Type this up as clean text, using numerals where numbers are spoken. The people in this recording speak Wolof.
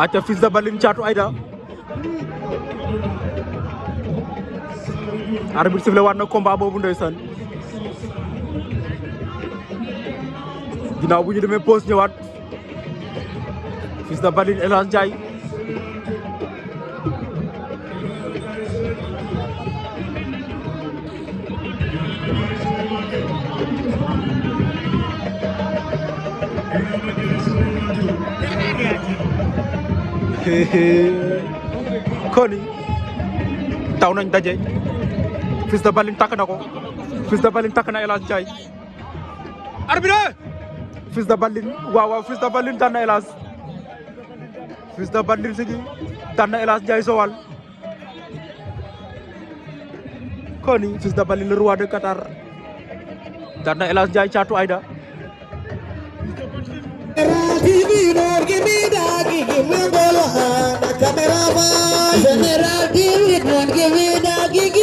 aca Fils de Batling Thiatou Aïda arbitre sifflé waat na combat boobu ndeysaan ginnaaw bu ñu demee pause ñëwaat Fils de Batling Elhadj Ndiaye koni taw nañ daje Fils de Batling takk na ko Fils de Batling takk na Elhadj Ndiaye arbitre Fils de Batling waaw Fils de Batling daan na Elhadj Fils de Batling sigi daan na Elhadj Ndiaye Sowal koni Fils de Batling le roi de Qatar daan na Elhadj Ndiaye Thiatou Aïda General TV, don't give me that, give me